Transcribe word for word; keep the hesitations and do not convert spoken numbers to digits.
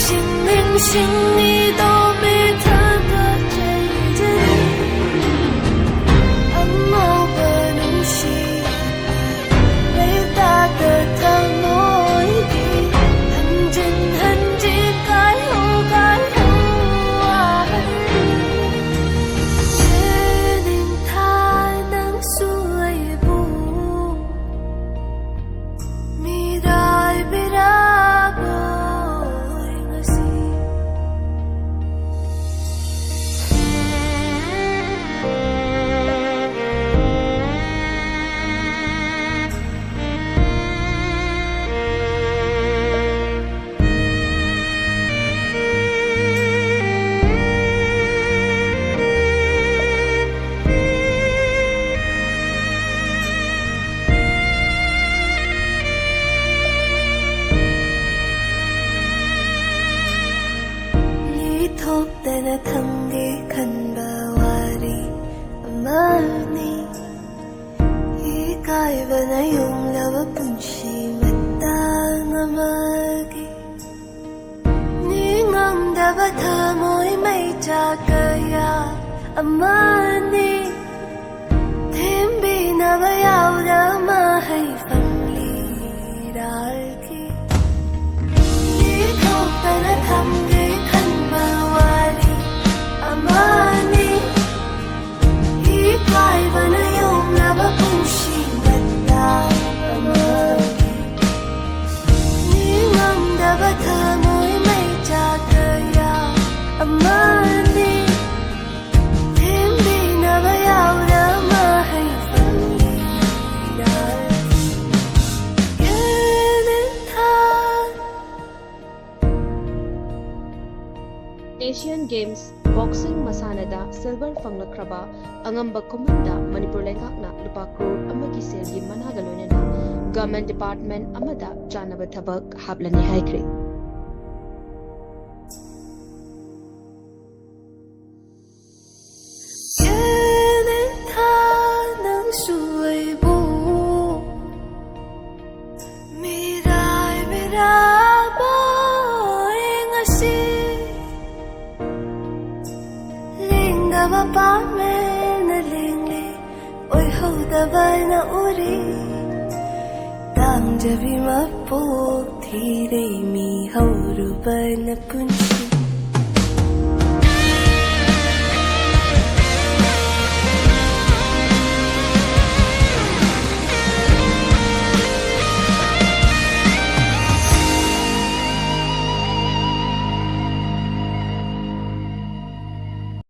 ꯁꯤꯡ ꯅꯤꯡꯁꯤꯡꯉꯤꯗꯣ ꯃꯤꯠꯊꯛꯇ ꯆꯩꯖꯔꯤ꯫ ꯑꯉꯧꯕ ꯅꯨꯡꯁꯤ ꯂꯩꯇꯥꯗ ꯊꯃꯣꯏꯒꯤ ꯍꯟꯖꯤꯟ ꯍꯟꯖꯤꯟ ꯀꯥꯏꯍꯧ ꯀꯥꯏꯍꯧ ꯋꯥꯍꯩ꯫ ꯌꯦꯅꯤꯡꯊꯥ ꯅꯪꯁꯨ ꯑꯩꯕꯨ ꯃꯤꯔꯥꯏꯕꯤꯔꯕꯣꯏ ꯉꯁꯤ꯫ ꯂꯤꯊꯣꯛꯇꯅ ꯊꯝꯒꯦ ꯈꯟꯕ ꯋꯥꯔꯤ ꯑꯃꯅꯤ꯫ ꯏꯀꯥꯏꯕꯅ ꯌꯣꯝꯂꯕ ꯄꯨꯟꯁꯤ ꯃꯇꯥꯡ ꯑꯃꯒꯤ꯫ ꯅꯤꯡꯉꯝꯗꯕ ꯊꯃꯣꯏ ꯃꯩꯆꯥꯛ ꯀꯌꯥ ꯑꯃꯅꯤ꯫ ꯊꯦꯝꯕꯤꯅꯕ ꯌꯥꯎꯗ ꯃꯍꯩ ꯐꯪꯂꯤ ꯏꯔꯥꯜꯒꯤ꯫ ꯂꯤꯊꯣꯛꯇꯅ ꯊꯝꯒꯦ ꯈꯟꯕ ꯋꯥꯔꯤ ꯑꯃꯅꯤ꯫ ꯏꯀꯥꯏꯕꯅ ꯌꯣꯝꯂꯕ ꯄꯨꯟꯁꯤ ꯃꯇꯥꯡ ꯑꯃꯒꯤ꯫ ꯅꯤꯡꯉꯝꯗꯕ ꯊꯃꯣꯏ ꯃꯩꯆꯥꯛ ꯀꯌꯥ ꯑꯃꯅꯤ꯫ ꯊꯦꯝꯕꯤꯅꯕ ꯌꯥꯎꯗ ꯃꯍꯩ ꯐꯪꯂꯤ ꯏꯔꯥꯜꯒꯤ꯫ ꯌꯦꯅꯤꯡꯊꯥ꯫ ꯑꯦꯁꯤꯌꯥꯟ ꯒꯦꯝꯁ ꯕꯣꯛꯁꯤꯡ ꯃꯁꯥꯟꯅꯗ ꯁꯤꯜꯚꯔ ꯐꯪꯂꯛꯈ꯭ꯔꯕ ꯑꯉꯝꯕ ꯈꯨꯃꯟꯗ ꯃꯅꯤꯄꯨꯔ ꯂꯩꯉꯥꯛꯅ ꯂꯨꯄꯥ ꯀ꯭ꯔꯣꯔ ꯑꯃꯒꯤ ꯁꯦꯜꯒꯤ ꯃꯅꯥꯒ ꯂꯣꯏꯅꯅ ꯒꯚꯔꯟꯃꯦꯟꯠ ꯗꯤꯄꯥꯔꯠꯃꯦꯟꯠ ꯑꯃꯗ ꯆꯥꯅꯕ ꯊꯕꯛ ꯍꯥꯞꯂꯅꯤ ꯍꯥꯏꯈ꯭ꯔꯦ꯫ ꯌꯦꯅꯤꯡꯊꯥ ꯅꯪꯁꯨ ꯑꯩꯕꯨ ꯃꯤꯔꯥꯏꯕꯤꯔꯕ ꯄꯥꯃꯦꯅ ꯂꯦꯡꯂꯦ ꯑꯣꯏꯍꯧꯗꯕꯅ ꯎꯔꯦ꯫ ꯇꯥꯡꯖꯕꯤ ꯃꯄꯣꯛ ꯊꯤꯔꯦ ꯃꯤ ꯍꯧꯔꯨꯕꯅ ꯄꯨꯟꯁꯤ꯫